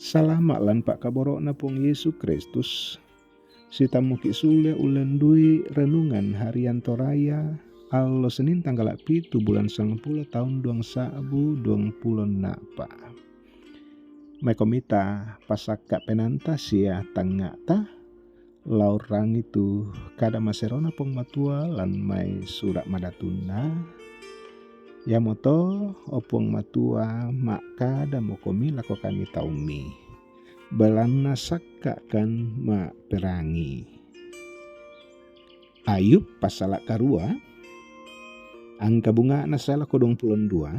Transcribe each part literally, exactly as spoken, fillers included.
Salama' lan pa'kaboro'na Puang Yesu Kristus. Sitammuki' sule ullendui renungan harian Toraya, allo Senin tanggala' pitu bulan sangpulo taun duang sa'bu duang pulo enna'pa'. Maikomi ta pasakka' penanta sia tangnga'ta, la urrangi tu kada maserona Puang Matua lan mai sura' madatunna. Iamoto, o Puang Matua, ma'kadamokomi lako kami taummi, belanna sakka'kan ma'perangi. Ayub passala' karua, angka bunga'na sae lako duang pulo dua.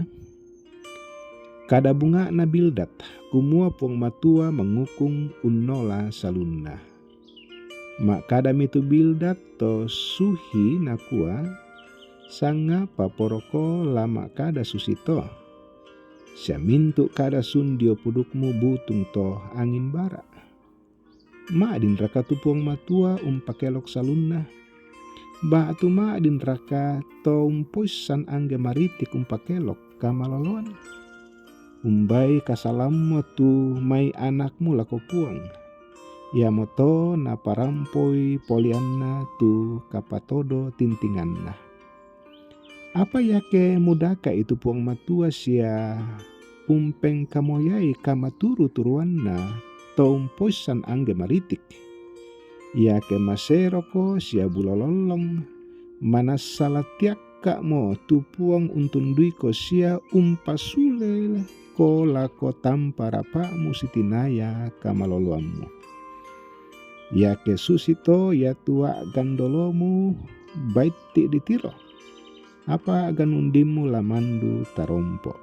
Kada bunga'na Bildad, kumua Puang Matua mangukung unnola salunna. Ma'kadami tu Bildad to Suhi nakua, "Sangapa poroko la ma'kada susito? Sia mintu' kada sun dio pudukmu butung to angin bara'. Ma'dinraka tu Puang Matua umpakelok salunna? Ba'tu ma'dinraka to umpoissan angge maritik umpakelok kamaloloan? Umbai kasalammo tu mai anakmu lako Puang, iamoto naparampoi polianna tu kapatodo tintinganna. Apa iake mudaka'i tu Puang Matua sia umpengkamoyai kamaturu-turuanna to umpoissan angge maritik? Iake maseroko sia bulolollong, manassa la tiakka'mo tu Puang untunduiko sia umpasuleko lako tampa rapa'mu sitinaya kamaloloammu. Iake susito iatu a'gandolomu, baitti' ditiro, apa a'ganundimmu la mandu tarompo'.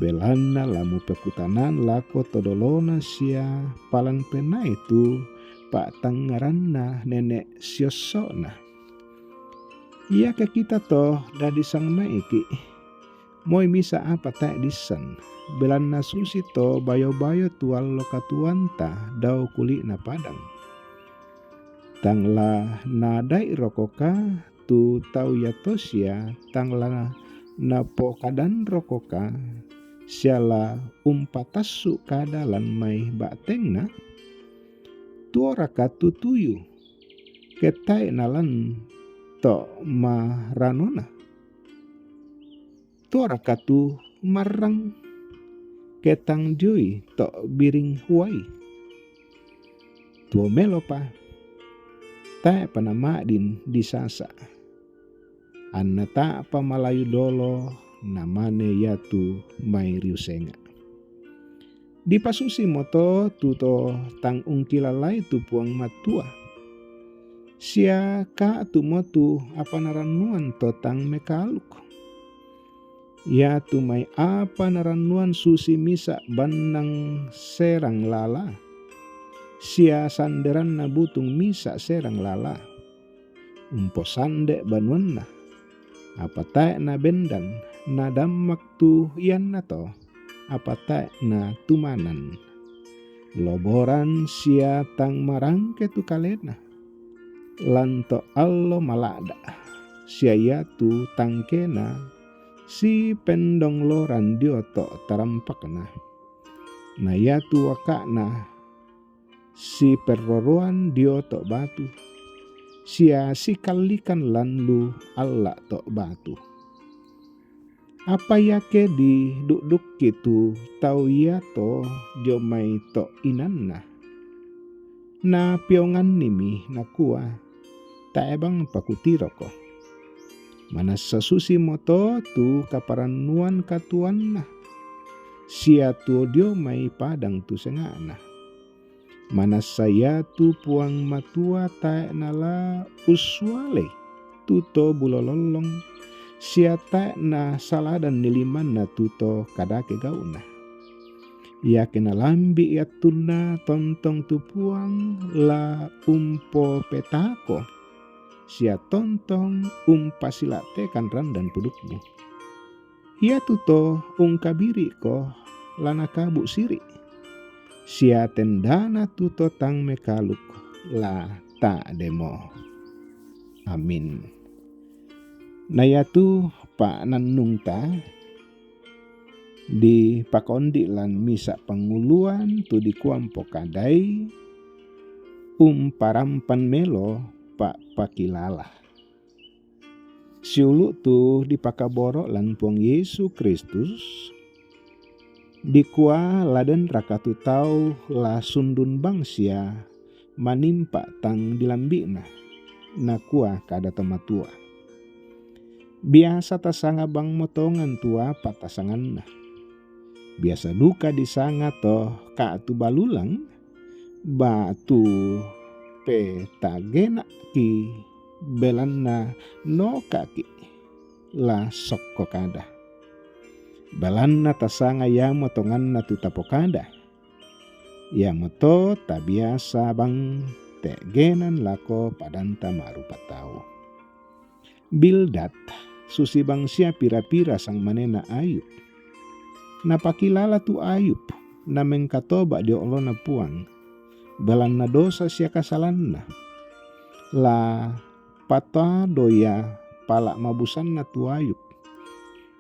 Belanna la mupekutanan lako to dolona sia palang penai tu pa'tangngaranna nene' siosso'na." Iake kita to dadi sangmaiki', moi misa' apa tae' dissan, belanna susito bayo-bayo tu allo katuoanta dao kuli'na padang. Tang la naadai' rokoka tu tau iato sia tang la napokadan rokoka, sia la umpatassu' kada lan mai ba'tengna? Tuoraka tu tuyu, ke tae' nalan to' maranona? Tuoraka tu marrang, ke tang dioi to' biring uai? Tuo melopa, tae'pa nama'din disasa', anna ta'pa malayu dolo namane iatu mai riusenga'. Dipasusimoto tu to tang ungkilalai tu Puang Matua, sia ka'tumo tu apa narannuan to tang mekaluk. Iatu mai apa narannuan susi misa' bannang serang lala, sia sanderanna butung misa' serang lala. Umposande' banuanna, apa tae' nabendan, nadammak tu iannato, apa tae' natumanan. Loboran sia tang marangke tu kalena, lan to' allo mala'da', sia iatu tangkena sipendongloran dio to' tarampakna, na iatu waka'na siperroroan dio to' batu, sia sikallikan lan lu alla' to' batu. Apa iake didu'dukki tu tau iato dio mai to' inanna, napiongannimi nakua, "Tae' bangpa kutiroko." Manassa susimoto tu kaparannuan katuoanna, sia tuo dio mai padang tu senga'na. Manassa iatu Puang Matua tae' nala ussualei tu to bulolollong, sia tae' nasaladanni limanna tu to kadake gau'na. Iake nalambi'i attunna, tontong tu Puang la umpopetako, sia tontong umpasila'tekang randan pudukmu. Iatu to ungkabiri'ko la nakabu' siri', sia tendana tu to tang mekaluk la ta'demo. Amin. Na iatu pa'nannungta, Dipakaondi' lan misa' panguluan tu dikua mpokadai, Umparampan Melo Pa'pakilala. Siulu' tu dipakaboro' lan Puang Yesu Kristus, dikua la den rakatu tau la sundun bang sia manimpa' tang dilambi'na, nakua kada to matua. Biasa tasanga bang motongan tu apa tasanganna. Biasa duka disanga to ka' tu balulang, ba'tu pe tagena' ki belanna noka' ki' la sokko kada. Belanna tasanga iamo tonganna tu tapokada. Iamoto tabiasa bang te'genan lako padanta ma'rupa tau. Bildad susi bang sia pira-pira sangmanena Ayub. Napakilala tu Ayub, na mengkatoba' dio olona Puang, belanna dosa sia kasalanna. La patado ia pala' mabusanna tu Ayub,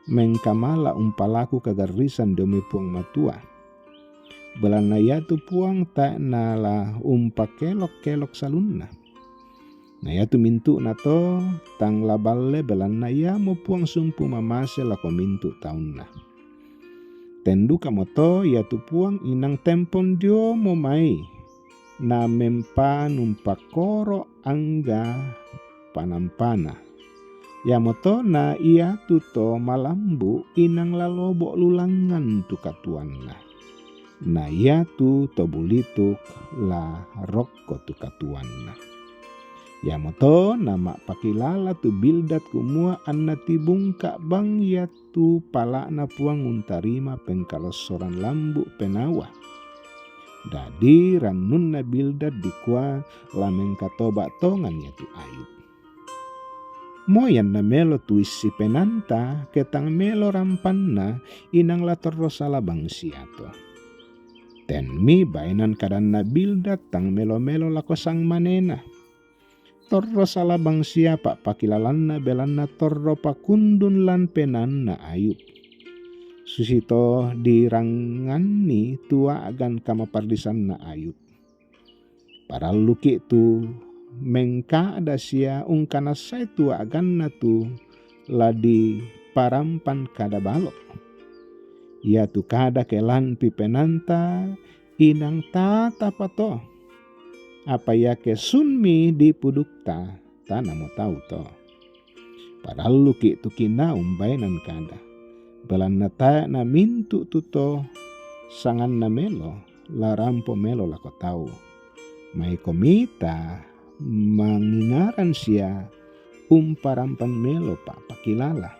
mengkamala umpalaku kagarrisan dio mai Puang Matua. Belanna iatu Puang tae' nala umpakelok-kelok salunna. Na iatu mintu'na to tang la balle, belanna iamo Puang sumpu mamase lako mintu' taunna. Ten dukamoto iatu Puang inang tempon diomo mai, na mempan umpakoro' angga panampana. Iamoto na iatu to malambu' inang la lobo' lulangngan tu katuoanna. Na iatu to bulituk la rokko tu katuoanna. Iamoto nama'pakilala tu Bildad kumua anna tibungka' bang iatu pala'na Puang untarima pengkalossoran lambu' penawwa. Dadi rannunna Bildad dikua la mengkatoba' tongan iatu Ayub. Moi anna melo tuissi penaanta, ke tang melo rampanna, inang la torro sala bang sia to. Tenmi baenan kadanna Bildad tang melo-melo lako sangmanena. Torro sala bang sia pa'pakilalanna, belanna torro pakundun lan penaanna Ayub. Susito diranganni tu a'gan kamaparrisanna Ayub. Paralluki' tu mengkada sia ungkanassai tu a'ganna tu la diparampan kada balo'. Iatu kada ke lanpi penaanta inang tatapa to. Apa iake sunmi dipudukta, tanamo tau to. Paralluki' tu kinaa umbaenan kada. Belanna tae' namintu' tu to sanganna melo, la rampo melo lako tau. Maikomi ta mangingaran sia umparampan melo pa'pakilala.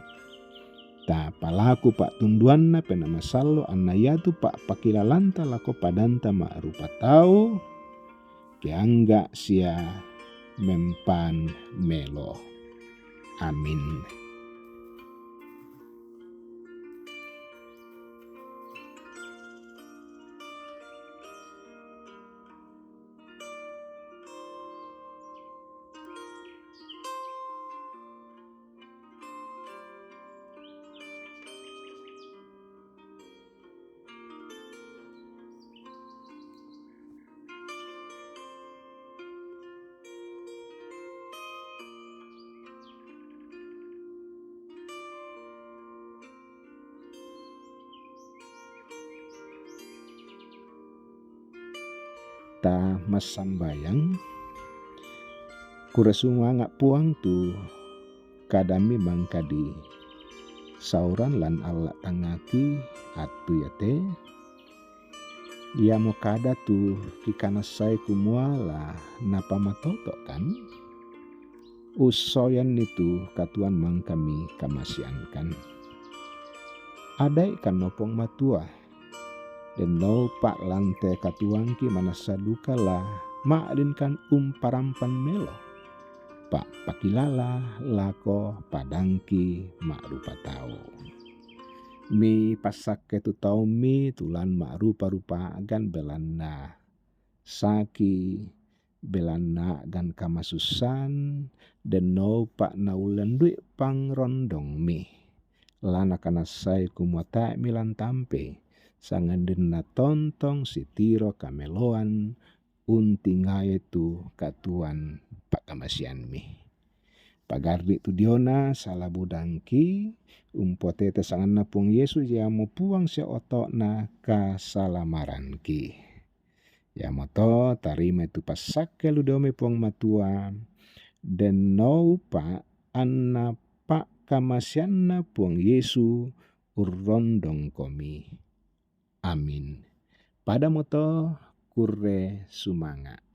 Ta palaku pa'tunduanna Penaa Masallo' anna iatu pa'pakilalanta lako padanta ma'rupa tau, keangga' sia mempan melo. Amin. Ta massambayang. Kure sumanga' Puang tu kadammi mangka disauran lan alla' tangngaki attu iate. Iamo kada tu kikanassai kumua la napamatoto' kan? Ussoyanni tu katuoan mangkami kamasiankan. Ada'ikan no Puang Matua, denno pa'lante katuoangki manassa duka la ma'dinkan umparampan melo pa'pakilala lako padangki ma'rupa tau. Mipassakke tu taummi tu lan ma'rupa-rupa a'gan belanna saki, belanna a'gan kamasussan, denno pa'naullendui pangrondongmi. la nakanassai kumua tae' milantampei, sangadinna tontong sitiro kameloan untingae tu katuoan pa'kamaseammi. Pagarri' tu diona sala budangki, umpotete sanganna Puang Yesu, iamo Puang sia oto'na kasalamaranki. Iamoto tarimai tu passakke lu dio mai Puang Matua, denno upa' anna pa'kamaseanna Puang Yesu urrondongkomi. Amin. Padamoto kurre sumanga'.